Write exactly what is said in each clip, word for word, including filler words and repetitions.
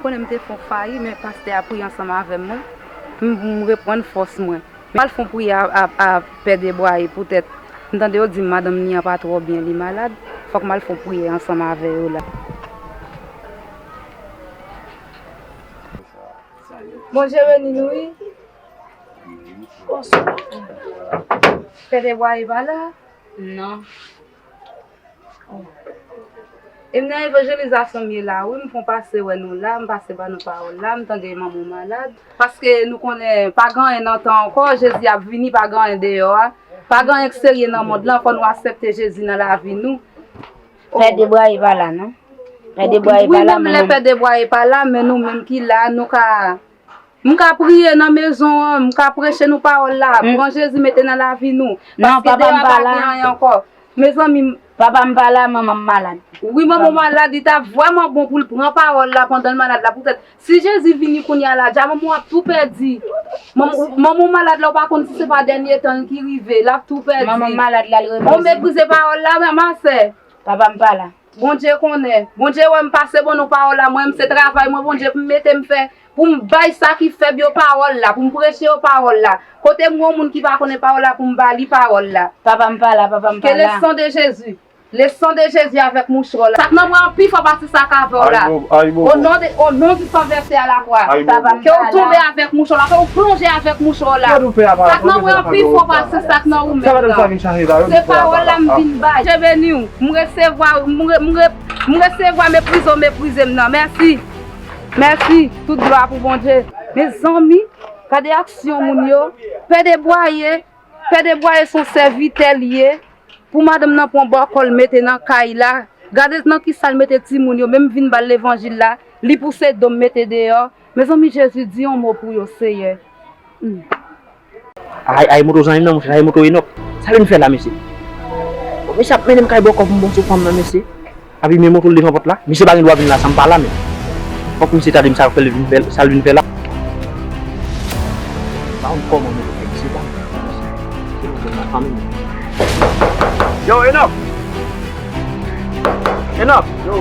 Konnen m te fè yon fayi, men pastè a priye ansanm avè m, mwen. M, m reprann fòs mwen. M al fè yon priyè a, a, a Pè Debwaye poutèt m tande yo di m madanm li an pa twò byen, li malad. Fòk m al fè yon priyè ansanm avè yo la. Bondye beni nou, wi. Bonswa. Pè Debwaye pa la? Non. E m nan evanjelizasyon m ye la, wi, m fon pase wè nou la, m pase ba nou pawòl la, m tande manman w malad. Paske nou konnen pa gen anyen nan tan ankò, Jezi ap vini, pa gen anyen deyò a. Pa gen anyen k serye nan mond lan, fò nou aksepte Jezi nan lavi nou. Pè Debwaye pa la, non. Pè Debwaye pa la, men. Wi, menm lè Pè Debwaye pa la, men nou menm ki la, nou ka M ka priye nan mezon an, m ka preche nou pawòl la, pran Jezi mete nan lavi nou. Non, paske papa m pa la. Paske deyò a pa gen anyen ankò. Mezanmi, m. Papa m pa la, manman m malad. Wi, manman w malad, li ta vrèman bon pou l pran pawòl la pandan l malad la. Poutèt, si Jezi vini kounye a la, dja manman w ap tou pèdi. Manman, manman w malad la, ou pa konn si se pa dènye tan l ki rive, l ap tou pèdi. Manman m malad la, l repoze. Ou meprize pawòl la, ma sè. Papa m pa la. Bondye konnen. Bondye wè m pase ban nou pawòl la. Mwen, m se travay mwen, Bondye, pou m mete m fè, pou m bay sa ki fèb yo pawòl la, pou m preche yo pawòl la. Kote m wè yon moun ki pa konnen pawòl la, pou m ba li pawòl la. Papa m pa la, papa m pa la. Que le sang de Jésus, le sang de Jésus avèk mouchwa la. Sa k nan bra an pi fò pase sa k avè w la. Ayibo, ayibo. O non de, o non du sang versé à la croix. Ayibo. Papa m pa la. Ke w tonbe avèk mouchwa la, ke w plonje avèk mouchwa la. Sa k nan bra an pi fò pase sa k nan ou menm nan. Se pawòl la m vin bay. Bondye beni w. M resevwa, m re-, m re-, m resevwa meprize w meprize m nan. Mèsi. Mèsi. Tout glwa pou Bondye. Mezanmi, gade aksyon moun yo. Pè Debwaye, Pè Debwaye se yon sèvitè l ye. Pou madanm nan pran bòkò l mete nan kay la. Gade nan kisa l mete timoun yo, menm vin ba l levanjil la, li pouse do m mete deyò. Mezanmi, Jezi, di yon mo pou yo, Seyè. Hmm. Ay, ay, moto zanmi m nan, monchè, ay, moto Enòk. Sa vin fè la, mesye? Mesye ap mennen m kay bòkò pou m bon sou fanm nan, mesye. Epi men moto l devan pòt la. Misye pa gen dwa vin la san m pa la, men. Fòk misye tande m sa l fè l vin fè, sa l vin fè la. M pa konn kòman moto fè, misye pa vin. Yo, Enòk! Enòk! Yo!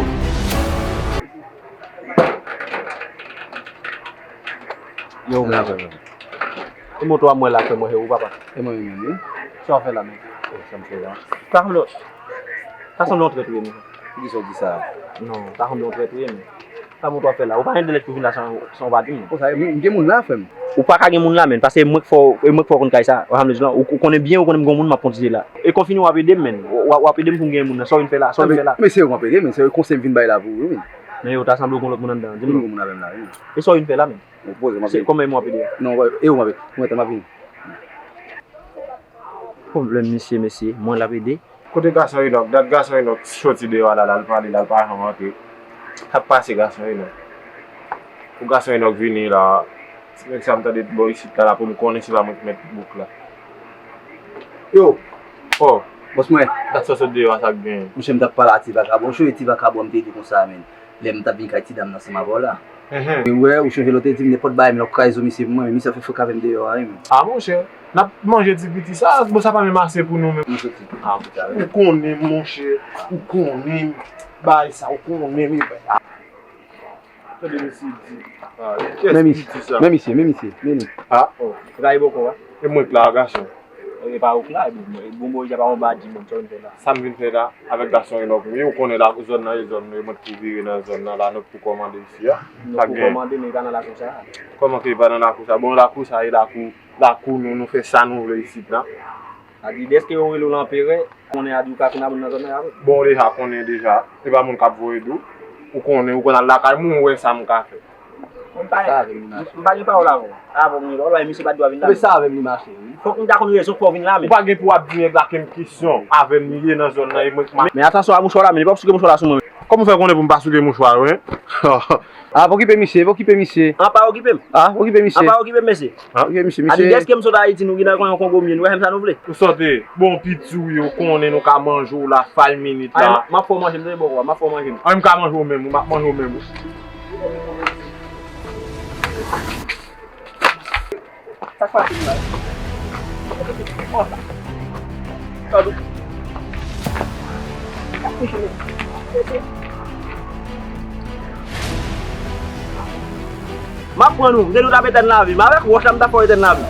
Yo, men. E moto a mwen la, frè mwen, e ou, papa? E mwen menm, wi. Sa w fè la menm? E, sa m fè la. Ta sanble, ta sanble yon trèt, wi, men. Poukisa w di sa? Non, ta sanble yon trèt, wi, men. Sa moto a fè la? Ou pa gen dèlè pou vin la san, san w pa di m, non. Konsa, m, m gen moun la, frè m. Ou pa ka gen moun la, men, paske mwen k fè w, e mwen k fè w konn kay sa, ou, ou konnen byen, ou konnen m gen moun m ap kondui la. E konfini w ap ede m, men. W, w, w ap ede m pou m gen moun nan. Sa w vin fè la? Sa w vin fè la? Men se yo m ap ede, men se yo konsèy m vin bay la pou ou, wi, men. Men yo ta sanble w gen lòt moun anndan, di m non. Gen moun avè m la, wi. E sa w vin fè la, men? Ou poze, m ap vini. Se kòman m ap ede a? Non, e ou m ap ede. Mwen, m ap vini. Pwoblèm misye, mesye, mwen l ap ede. Kote gason Enòk? Dat gason Enòk soti deyò a la, l al pale, l al pa janm antre. Sa k pase gason Enòk? Pou gason Enòk vini la, ti nèg sa m tande bò isit la, la pou m konnen se pa mwen k mèt bouk la. Yo! Oh! Bòs mwen. Dat sa sot deyò a, sa k genyen? Monchè, m t ap pale a ti vakabon, cho e ti vakabon m te di konsa, men. Lè m t ap vin kay ti dam nan ansanm avè w la. Enhen. Ou wè, ou chonje lè w te di m nenpòt bagay, men w ap kraze misye pou mwen, men misye ap fè fòk avè m deyò a, wi, men. A, monchè, n ap manje ti piti sa, bon, sa pa menm ase pou nou menm. M soti. A, ou konnen, monchè, ou konnen, bagay sa, ou konnen, men, a. Tande mesye di. A, men misye, men misye, men misye, men li. A. Oh, ou ta ye bòkò a? E mwen k la, gason. E pa ou k la, e bon, bon, bon, y a pa yon badi, bon, sa w vin fè la. Sa m vin fè la, avèk gason Enòk, wi, ou konnen la, zòn nan, e zòn nou, e mwen k pou vire nan zòn nan, la, nou k pou kòmande isi a. Nou k pou kòmande, men e pa nan lakou sa a. Kòman ke e pa nan lakou sa? Bon, lakou sa, e lakou, lakou nou, nou fè sa nou vle isit la. Sa di, dèske yo rele w lanperè, konnen a di w ka konn abonn nan zòn nan, ya wi. Bon, ou deja konnen deja, e pa moun k ap voye di w, ou konnen, ou konn al lakay moun, ou wè sa m ka fè. M pa, m pa gen pawòl avè w. Avè w, m gen pawòl, misye pa t dwe vin la. Sa avè m li mache, wi. Fòk m ta konn rezon k fè w vin la, men. Ou pa gen pou w ap di nèg la ke m kesyon avè m li ye nan zòn nan, e mwen k ma- Men atansyon a mouchwa la, men li p ap souke mouchwa la sou mwen, men. Kòman w fè konnen pou m pa souke mouchwa yo, en? A, pa okipe misye, pa okipe misye. A, pa okipe m. A, pa okipe misye. A, pa okipe m, mesye. A, okipe misye, misye. A di, dèske m sot Ayiti, nou gen nan yon Kongo mye, nou wè menm sa nou vle. Ou sòti, bon, piti w ye, ou konnen nou ka manje w la, five minit la. M ap fè w manje m, tande bòkò a, m ap fè w manje m. An, m ka manje w menm, m ap manje w menm. Sa k pase m la? Konsa. Tande. Sa k pase m la? M ap pran nou, m te di w t ap etèn lavi m. Avèk wòch la, m t ap fè w etèn lavi m.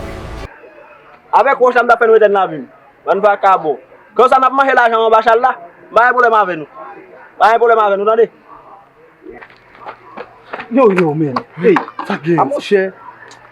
Avèk wòch la, m t ap fè nou etèn lavi m. Bann vakabon. Konsa, n ap manje lajan anba chal la. M pa gen pwoblèm avè nou. M pa gen pwoblèm avè nou, tande? Yo, yo, men. Hey, sa k gen? A, monchè.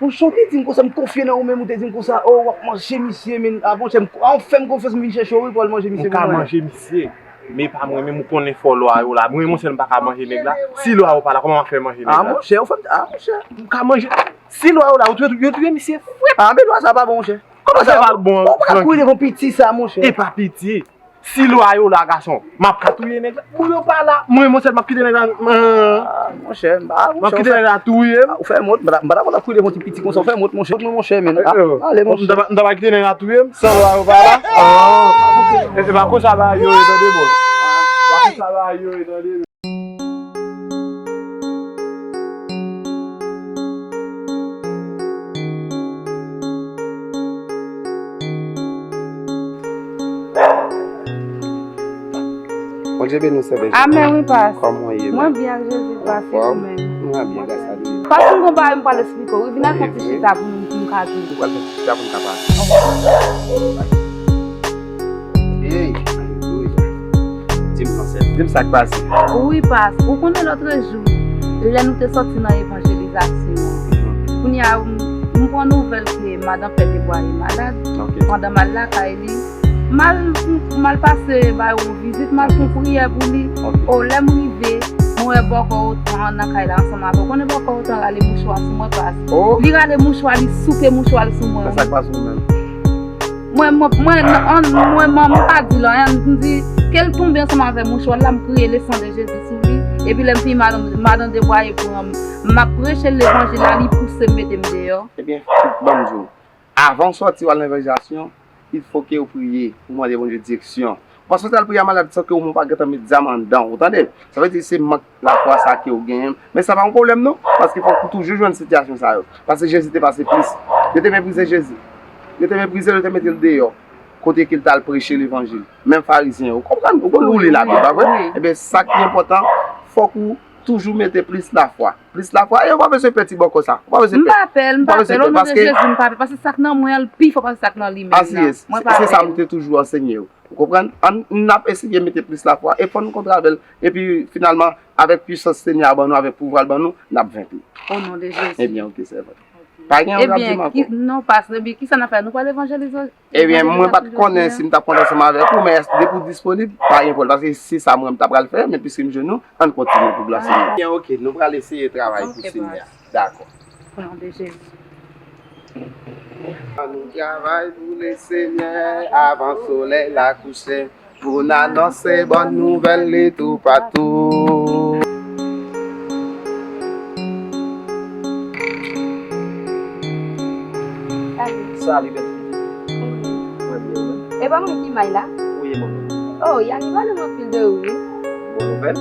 Monchè, ou te di m konsa, m konfye nan ou, men ou te di m konsa, oh, w ap manje misye, men. A, monchè, m, a, ou fè m konfyans, m vin chèche w, wi, pou al manje misye. Ou ka manje misye, men pa mwen menm, ou konnen fò lwa yo la. Mwen, monchè, m pa ka manje nèg la. Si lwa yo pa la, kòman m ap fè manje nèg la? A, monchè, ou fè m, a, monchè. M ka manje. Si lwa yo la, yo touye, yo touye misye frèt. A, men lwa sa pa bon, monchè. Kòman sa pa bon? Ou pa ka kouri devan piti sa, monchè. E pa piti. Si lwa yo la, gason, m ap ka touye nèg la. Pou yo pa la, mwen, monchè, m ap kite nèg la. Ah, monchè, ah, m ap kite nèg la touye m. Ou fè m wont, m pa ta konn ap kouri devan ti piti konsa, ou fè m wont, monchè. Mwen, monchè, men. Ah, ale, monchè. M ta pral kite nèg la touye m, san lwa yo pa la. Ah. E, e pa konsa bagay yo ye, tande, bòs. Pa konsa bagay yo ye, tande. Bondye beni w, sè Benjamin. Amèn, wi, pas. Kòman w ye, men? Mwen byen ak Jezi, pas, e ou menm? Mwen byen, gras a Dye. Pas, m gon bagay m pral eksplike w, wi. Vin ak yon ti chita pou nou, pou nou ka di. Ou pral fè ti chita pou nou ka pale. Hey, alelouya. Di m non, sè. Di m sa k pase. Wi, pas. Ou konnen lòtrejou, lè nou te sòti nan evanjelizasyon an, kounye a, m, m pran nouvèl ke madan Pè te bwaye malad. Ok. Pandan m al lakay li, m al, m al pase ba yo yon vizit, m al fè yon priyè pou li. Ok. O, lè m rive, mwen wè bòkò Otan an nan kay la ansanm avè w. Konnen bòkò Otan rale mouchwa sou mwen, pas. Oh. Li rale mouchwa, li souke mouchwa l sou mwen. Men sa k pase w menm? Mwen, mwen, mwen, an, mwen, mwen, mwen pa di l anyen, m di, ke l tonbe ansanm avè mouchwa l la, m kriye le sang de Jésus sou li. Epi lè m fini, madan, madan debwaye pran m, m ap preche levanjil la, li pouse m, mete m deyò. Ebyen, ban m di w, avan w sòti w al nan evanjelizasyon, il faut que w priye, ou mande Bondye direksyon. Ou pa sòti al priye a malad san ke ou menm pa gentan met zam anndan w, ou tande? Sa vle di se mank lafwa sa ke w genyen. Men sa pa yon pwoblèm non, paske fòk ou toujou jwenn sitiyasyon sa yo. Paske Jezi te pase plis. Yo te meprize Jezi. Yo te meprize l, yo te mete l deyò. Kote ke l t al preche levanjil. Menm Farizyen yo, ou konprann? Ou konn ou li Labib, pa vre? Wi. Ebyen, sa ki enpòtan, fòk ou toujou mete plis lafwa. Plis lafwa, e ou pa bezwen pè ti bòkò sa. Ou pa bezwen pè. M pa pè l, m pa pè l. O non de Jezi, m pa pè l. Paske sa k nan mwen an, l pi fò pase sa k nan li menm nan. Mwen pa pè l. Se sa m te toujou ansenye yo. Ou konprann? Ann, n ap eseye mete plis lafwa e fò n kontre avè l. Epi, finalman, avèk pisans Senyè a ban nou, avèk pouvwa l ban nou, n ap venki. O non de Jezi. Ebyen, oke, sèvant. Pa gen yon gradyeman ankò. Ebyen, non, pas, ebyen, kisa n ap fè? Nou pral evanjelize? Ebyen, mwen pa t konnen si m t ap konn ansanm avèk ou, men depi w disponib, pa gen pwoblèm. Paske se sa mwen m ta pral fè, men piske m jwenn ou, ann kontinye pou glwa Senyè. Ebyen, oke, nou pral eseye travay pou Senyè a. Dakò. O non de Jezi. Ann nou travay pou Lesenyè avan solèy la kouche, pou n anonse bòn nouvèl li toupatou. Salut. Salut, bèl fi. Mwen byen, ou menm? E pa mwen ki may la? Wi, e mwen menm. O, Yanni pale m anpil de ou, wi. Bon nouvèl?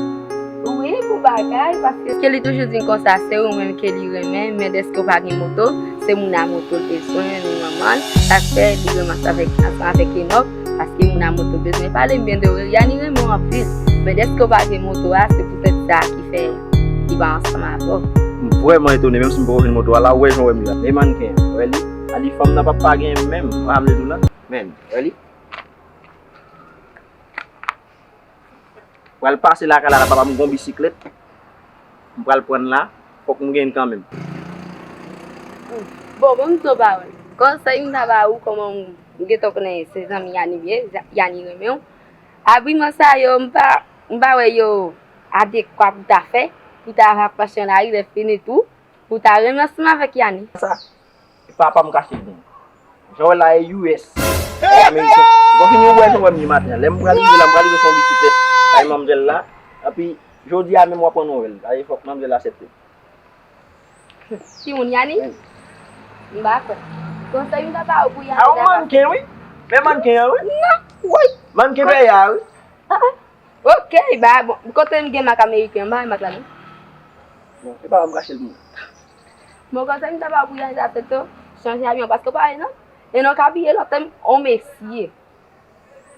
Wi, bon bagay, paske ke li toujou di m konsa, se ou menm ke li renmen, men dèske w pa gen moto, se moun a moto l bezwen, ni manman l, sa k fè li renmen ansanm avèk, ansanm avèk Enòk, paske moun a moto bezwen pale m byen de ou. Yani renmen w anpil, men dèske w pa gen moto a, se poutèt sa ki fè li pa ansanm avè w. M vrèman etone, menm si m poko jwenn moto a la, ou wè jan w wè m ye a. E mannken an, ou wè li? A li fanm nan p ap pa genyen m menm, ou pa vle di w la? Men, ou wè li? Pral pase lakay la, la papa m gon bisiklèt. M pral pran l la, fòk m genyen l kanmenm. Bon, bon, m di w pawòl. Konsèy m ta ba ou, kòman m gentan konnen se zanmi Yani m ye, Yani renmen w. Abiman sa yo, m pa, m pa wè yo adekwa pou ta fè, pou ta ap mache nan lari lè fini tou. Ou ta renmen ansanm avèk Yani. Sa, papa m kache l pou mwen. Jan w wè la e U S. Ameriken. Bon, fini ou wè jan w wè m ye maten an. Lè m pral rive la, m pral rive sou yon bisiklèt kay manmzèl la. Epi, jodi a menm w ap pran nouvèl. Sa vle di fòk manmzèl aksepte. Ki moun, Yani? M pa kwè. Konsèy m ta ba ou pou Yani. A, yon mannken, wi. Men mannken an, wi. Non, wi. Mannken peye a, wi. Ah, ah. Ok, ba, bon, kote m gen mak ameriken an, ba mak la non. Non, se pa m kache l pou mwen. Bon, konsèy m ta ba w pou Yani sa se to, chanje abiman, paske w pa wè non. E non k abiye lòt tanm on mesye.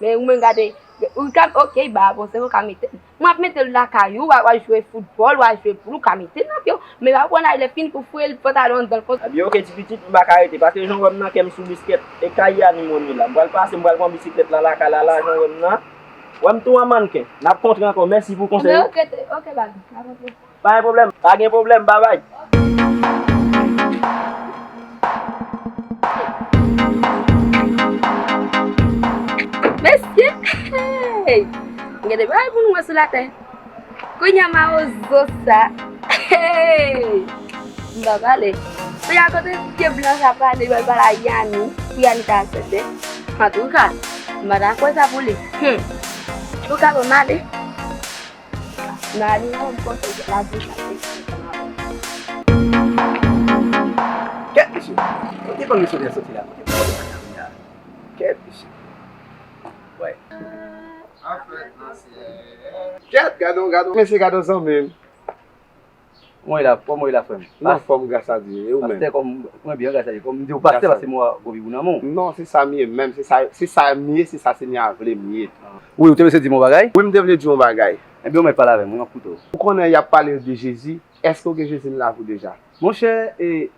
Men ou menm gade, ou ka, ok, ba, bon, se ou ka mete. Mwen ap mete l lakay ou, w a, w a jwe foutbòl, w a jwe poul, ou ka mete l nan pye w. Men pa pran l lè fini pou foure l pantalon anndan l konsa. Ebyen, oke, ti pitit, m pa ka rete, paske jan w wè m nan, kè m sou biskèt, e kay Yami mwen ye la. M pral pase, m pral pran bisiklèt la lakay la, la, jan w wè m nan. Wè m tou an mannken. N ap kontre ankò. Mèsi pou konsèy ou. Oke, oke, baz. N ap kontre. Pa gen pwoblèm, pa gen pwoblèm, babay. Mesye! Hey! Gen de bagay pou nou wè sou latè. Kounye a mawozo sa. Hey! M pa pale. Kounye a kote vye blan sa pale, yo al pale a Yani, pou Yani ka aksepte. Antouka, m pa ta kwè sa pou li. Hmm. Antouka, bon, m ale. Nan animal, m panse se la vi sa te. Kèt, mesye. Kote konn mesye byen soti la? Kote konn mesye byen soti la? Kèt, mesye. Wè. Kèt, gade w, gade w. Mesye, gade w, zanmi m. Kòman w ye la, kòman w ye la, frè m? Nan fòm, gras a Dye. E ou menm? Pastè, kòm, mwen byen, gras a Dye. Kòm m di w pastè, paske mwen wè gwo bibou nan men w. Non, se sa m ye menm, se sa, se sa m ye, se sa Senyè a vle m ye. Wi, ou te vle di m yon bagay? Wi, m te vle di w yon bagay. Ebyen, ou mèt pale avè m, wi, m ap koute w. Ou konnen y ap pale de Jezi, èske w gen Jezi nan lavi w deja? Monchè, e,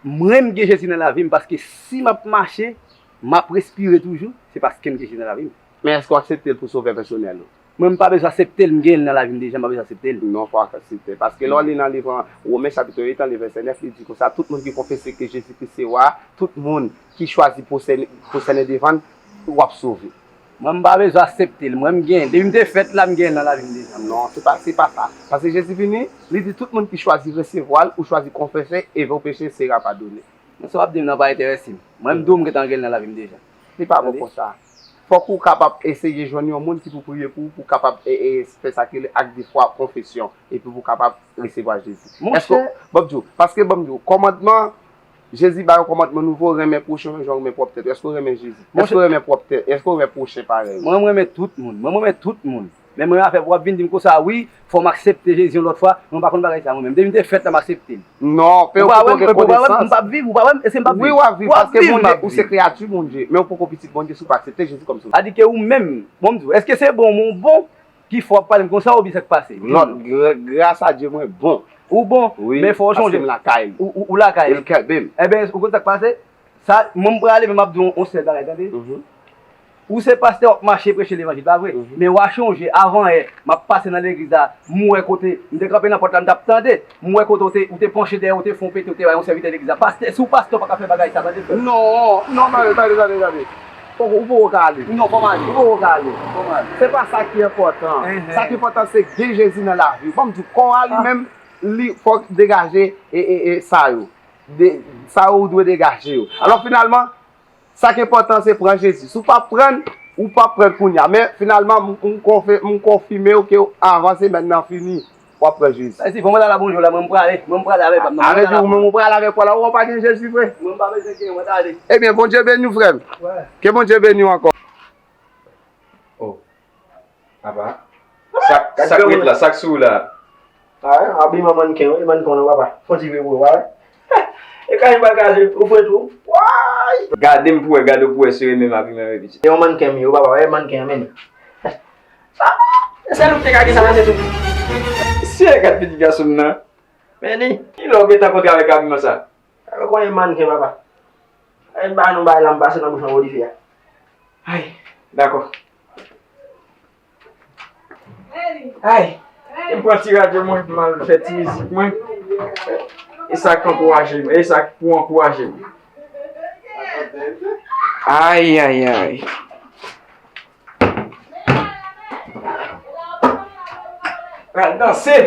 mwen, m gen Jezi nan lavi m, paske si m ap mache, m ap respire toujou, se paske m gen Jezi nan lavi m. Men èske w aksepte l pou sovè pèsonèl ou? Mwen, m pa bezwen aksepte l, m gen l nan lavi m deja, m pa bezwen aksepte l. Non, fò w aksepte l. Paske lè w li nan liv an, Women chapit uit an, li vèsè nèf, li di konsa, tout moun ki konfese ke Jezi Kris se wa, tout moun ki chwazi pwosène, pwosène devan l, w ap sove. Mwen, m pa bezwen aksepte l. Mwen, m gen l. Depi m te fèt la, m gen l nan lavi m deja. Non, se pa, se pa sa. Paske Jezi vini, li di tout moun ki chwazi resevwa l ou chwazi konfese, e vos péchés sera pardonné. Men sa w ap di m nan pa enterese m. Mwen, m di w m gentan gen l nan lavi m deja. Li pa bon konsa. Fòk ou kapab eseye jwenn yon moun ki pou priye pou ou, pou w kapab e, e, fè sa ki rele ak de fwa, konfesyon, epi pou w kapab resevwa Jezi. Èske, ban m di w, paske ban m di w, kòmandman, Jezi ba yon kòmandman nouvo, renmen pwochen w jan w renmen pwòp tèt ou. Èske w renmen Jezi? Èske w renmen pwòp tèt? Èske w renmen pwochen parèy ou? Mwen, mwen renmen tout moun. Mwen, mwen renmen tout moun. Men mwen afè pou w ap vin di m konsa, wi, fò m aksepte Jezi yon lòt fwa. Mwen pa konn bagay sa mwen menm. Depi m te fèt la, m aksepte l. Non, fè yon kote rekonesans. Ou pa wè m, m p ap viv, ou pa wè m, èske m p ap viv? Wi, w ap viv, paske Bondye, ou se kreyati Bondye. Men ou poko pitit Bondye si w pa aksepte Jezi kòm sovè. Sa di ke ou menm, bon, m di w, èske se bon, m bon, ki fè w ap pale m konsa oubyen sa k pase? Di m non. Gra-, gras a Dye, mwen bon. Ou bon, men fò w chonje. Wi, paske m lakay li. Ou, ou, ou lakay li. E l kenbe m. Enben, ou konn sa k pase? Sa, mwen m prale, men m ap di w yon sèl bagay, tande. Mhm. Ou se pastè, w ap mache preche levanjil, pa vre? Mhm. Men w a chonje, avan yè, m ap pase nan legliz la, m wè kote, m te kanpe nan pòt la, m t ap tande, m wè kote w te, ou te panche dèyè, ou te fè yon pete, ou te bay yon sèvitè legliz la. Pastè, si w pastè, w pa ka fè bagay sa, tande, frè m. Non, non, tande, tande, tande, tande. Ou, ou poko ka ale. Non, fò m ale. Ou poko ka ale. Fò m ale. Se pa sa ki enpòtan. Enhen. Sa ki enpòtan, se gen Jezi nan lavi w. Ban m di w, kò a li menm, li fòk degaje e, e, e sa yo. De, sa yo ou dwe degaje yo. Alò, finalman, sa k enpòtan, se pran Jezi. Si w pa pran l, ou p ap pran l kounye a. Men, finalman, m, m konfe-, m konfime w ke avan semèn nan fini, w ap pran Jezi. Mèsi, fò mwen ta la bonjou la, mwen m prale, mwen m prale avèk pam nan, mwen ta la. Avèk ou menm, ou prale avèk pam la, ou pa gen Jezi vre? Mwen m pa bezwen gen, mwen ta ale. Ebyen, Bondye beni w, frè m. Wè. Ke Bondye beni w ankò. Oh. Apa? Sa, sa k ret la, sa k sou ou la? A, abiman mannken, wi, mannken w nan, papa. Fon ti vre pou ou, pa wè? E kay m pa kraze, ou fre tou. Way! Gade m pou wè, gade w pou wè si se menm abiman yo, pitit. E yon mannken m ye, papa, wè mannken an, men li. Sa bon! E sèl ou ki te ka gen sa nan tèt ou. Mesye, gad pitit gason m nan. Men li. Kilè w gentan kontre avèk abiman sa? Sa yo konnen mannken, papa. Ay, ba nou bay la, m pase nan bouch an Olivier a. Ay, dakò. Ay, m pran ti radyo mwen, m al fè ti mizik mwen. E sa k ankouraje m, e sa k pou ankouraje m. Ay, ay, ay. Pral danse.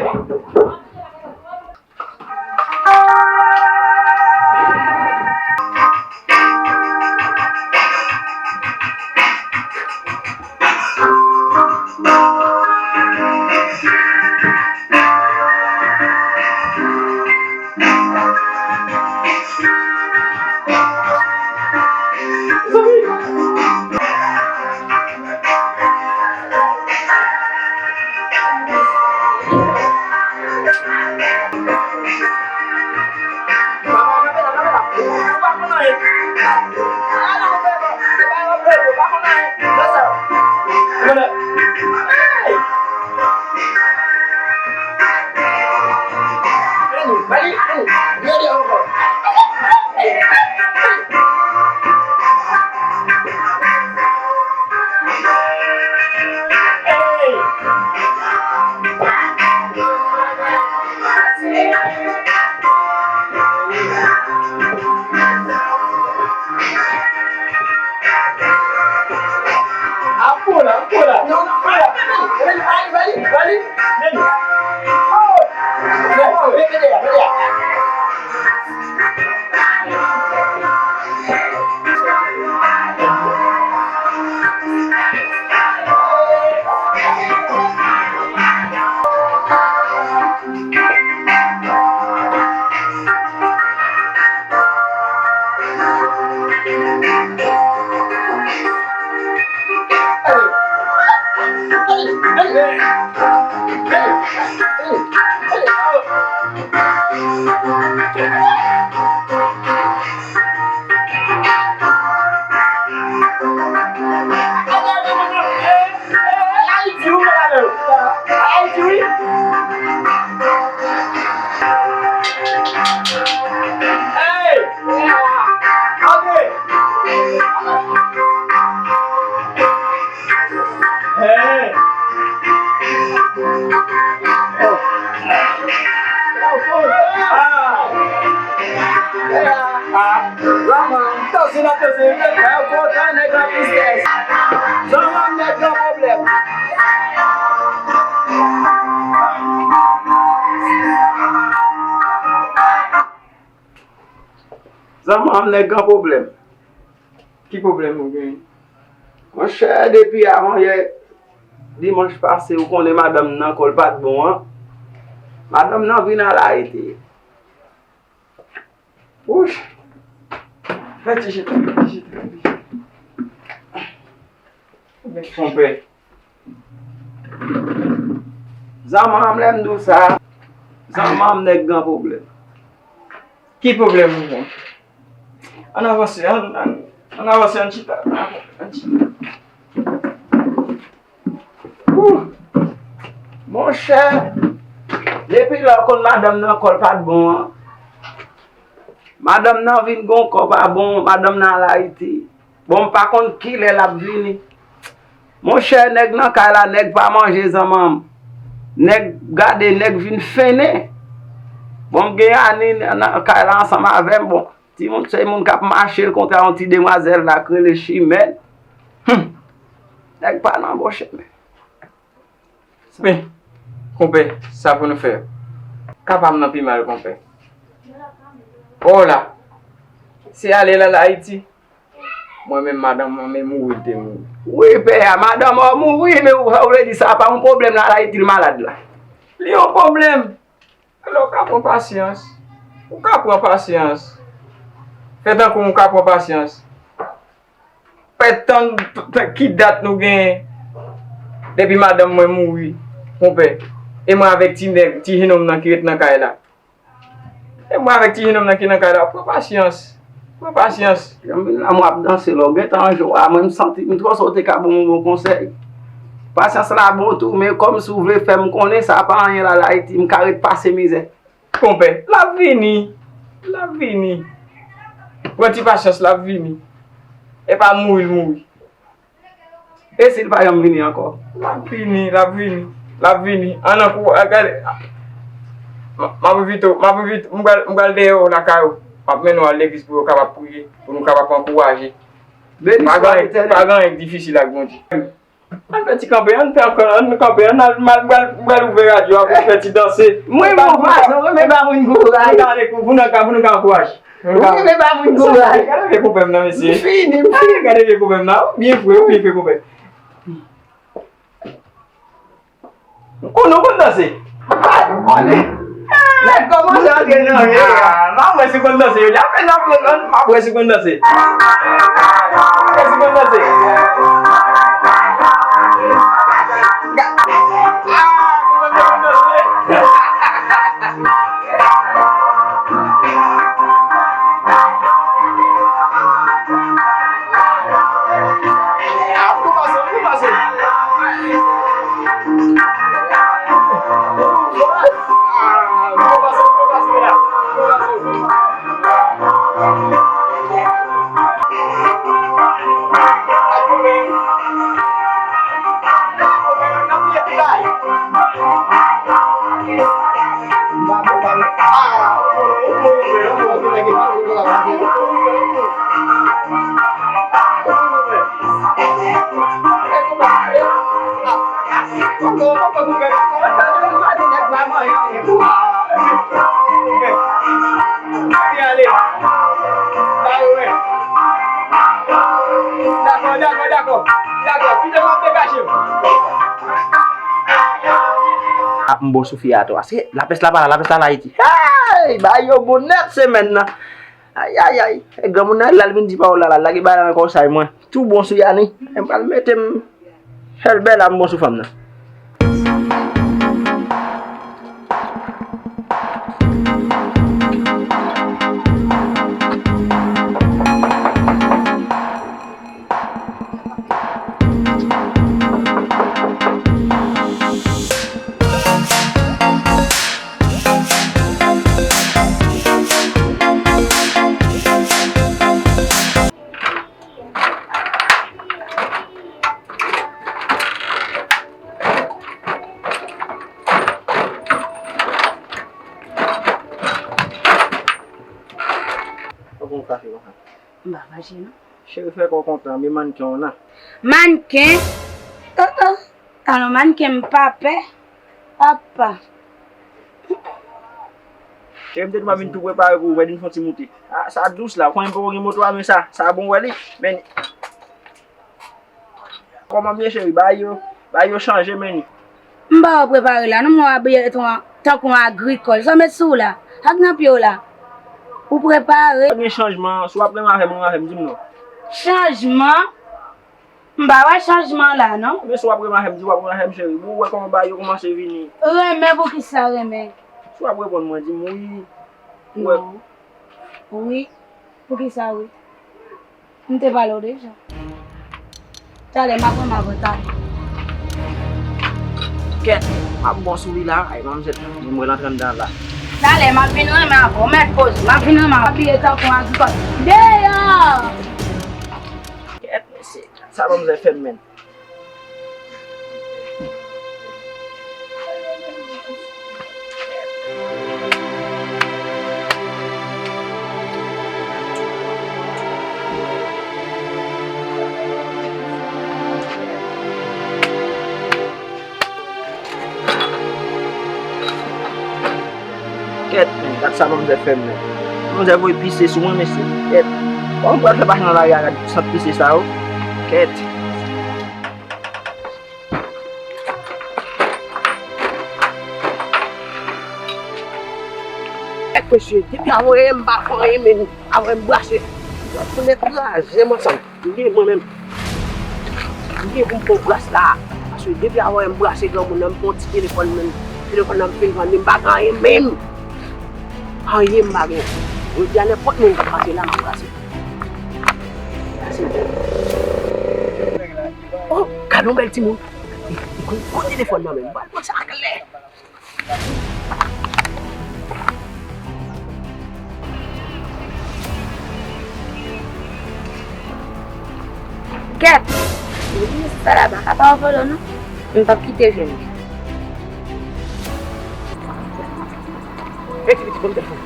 Kola, kola, kola. Vini, vini, vini, vini. Oh! Vini, vini, vini, vini. Ayiti, wi, mwen avè w. Ayiti, wi. Hey! Antre! Hey! Ah, ah. Zanmanm, danse n ap danse, fè yo kontan, nèg la tristès. Zanmanm, nèg gen pwoblèm. Zanmanm, nèg gen pwoblèm. Ki pwoblèm ou genyen? Monchè, depi avanyè dimanch pase, ou konnen madanm nan kò l pa t bon an. Madanm nan vin al Ayiti. Wouch! Fè ti chita, fè ti chita, fè ti chita. Konpè. Zanmanm, lè m di w sa, zanmanm nèg gen pwoblèm. Ki pwoblèm ou gen? Ann avanse, ann, ann, ann avanse, ann chita, ann chita. Ooh! Monchè, depi lè w konn madanm nan kò l pa t bon an, madanm nan vin gon kò pa bon, madanm nan al Ayiti. Bon, m pa konn kilè l ap vini. Monchè, nèg nan kay la, nèg pa manje zanmanm. Nèg gade, nèg vin fennen. Bon, m gen Ani nan kay la ansanm avè m. Bon, timoun, se moun k ap mache l kontre a yon ti demwazèl la k rele Chimèn. Hum! Nèg pa nan bon chemen. Men, konpè, sa pou nou fè? Ka pa m nan pi mal, konpè. Oh la! Se ale l al Ayiti. Mwen menm, madanm mwen, men mouri l te mouri. Wi, pè a, madanm ou mouri, men ou, ou vle di sa pa yon pwoblèm la, l al Ayiti, l malad la. Li yon pwoblèm. Alò, w ka pran pasyans. Ou ka pran pasyans. Fè tankou w ka pran pasyans. Fè tann t-, t-, ki dat nou genyen depi madanm mwen mouri, konpè. E mwen avèk ti nèg, ti jenòm nan ki ret nan kay la. E mwen avèk ti jenòm nan ki nan kay la, pran pasyans. Pran pasyans. Jan m vin la, mwen ap danse la, w gentan an jou a, mwen m santi m twò sa w te ka ban m yon bon konsèy. Pasyans la bon tou, men kòm si w vle fè m konnen sa pa anyen la, la Ayiti, m ka ret pase mizè. Konpè, l ap vini. L ap vini. Pran ti pasyans, l ap vini. E pa mouri l mouri. E si l pa janm vini ankò? L ap vini, l ap vini. L ap vini. Ann ankou-, a, gade. M, m ap envite w, m ap envite, m pral, m pral dèyè w lakay ou. M ap mennen w al legliz pou yo kapab priye, pou nou kapab ankouraje. Beni swa Letènèl. Pa gen anyen k difisil ak Bondye. Ann fè ti kanpe, ann fè ankò, ann kanpe, ann al, m al, m pral, m pral ouvè radyo a pou fè ti danse. Mwen, bon fason, mwen renmen ba moun kouraj. Pou nou ka, pou nou ka ankouraje. Mwen renmen ba moun kouraj. Gade vye konpè m nan, mesye. M fini, m fini. Gade vye konpè m nan, ou byen fre, ou byen fre, konpè. M konnen ou konn danse. M pa konnen. Nèg kòmanse antre nan jeu a. Ah, m ap wè si w konn danse jodi a. Apèn n ap, m ap wè si w konn danse. M ap wè si w konn danse. Ah, ou konn danse. Dakò, dakò, dakò, kite m ap degaje m. Ap m bon sou fi a tou. Se lapès la pa la, lapès la la iti. Hey! Bagay yo bon nèt semèn nan. Ayayay. E granmoun nan la, l vin di pawòl la, la lage bagay la nan konsèy mwen. Tou bon sou Yani. E m pral mete m Fè l bèl a m bon sou fanm nan. Ou pran kafe konsa? M pa fache non. Cheri, fè kò w kontan, men mannken w nan. Mannken? Oh, oh. Alò, mannken, m pa pè. Apa. Cheri, m te di w m ap vin tou prepare pou ou, wè, vin fè yon ti moute. Ah, sa dous la, ou konnen m poko gen moto a, men sa, sa bon, wè li. Men, kòman m ye, cheri? Bagay yo, bagay yo chanje, men. M pa wè w prepare la, non, m wè w abiye tankou, tankou yon agrikòl. Sa w met sou w la? Ak nan pye w la? Ou prepare? Gen chanjman, si w ap renmen avè m, renmen avè m, di m non. Chanjman? M pa wè chanjman la, non. Men si w ap renmen avè m, di w ap renmen avè m, cheri. Ou wè kòman bagay yo kòmanse vini. Renmen, poukisa renmen? Si w ap reponn mwen, di m wi. Ou wè. Non. Wi. Poukisa wi? M te pale w deja. Talè, m ap renmen avè w, talè. Kèt, m ap bon sou li la. Ay, manmzèl, m wè l antre anndan la. Talè, m ap vin renmen avè w. Mèt poze, m ap vin renmen avè w. Abiye tankou yon agrikòl. Deyò! Kèt, mesye, sa manmzèl fè m menm. Kèt, men, gad sa manmzèl fè m, men. Manmzèl voye pise sou mwen, mesye. Kèt. Kòman m pral fè pase nan lari a, gad sant pise sa yo? Kèt. Kèt, mesye, depi avanyè m pa fè anyen, men avanyè m brase. Tounen kraze m ansanm. M gen mwen menm. M gen pou m pran bras la. Paske depi avanyè m brase granmoun nan, m pran ti telefòn nan. Telefòn nan m fin vann li, m pa gen anyen menm. Anyen m pa gen. Jodi a nenpòt moun k ap pase la, m ap brase. Brase. Oh, gad yon bèl timoun. Li, li, li pran telefòn nan menm. M pral pran sa klè. Kèt! Mesye sa la pa ka pa anvole non. M p ap kite jwenn li. Hey, ti pitit, ban m telefòn.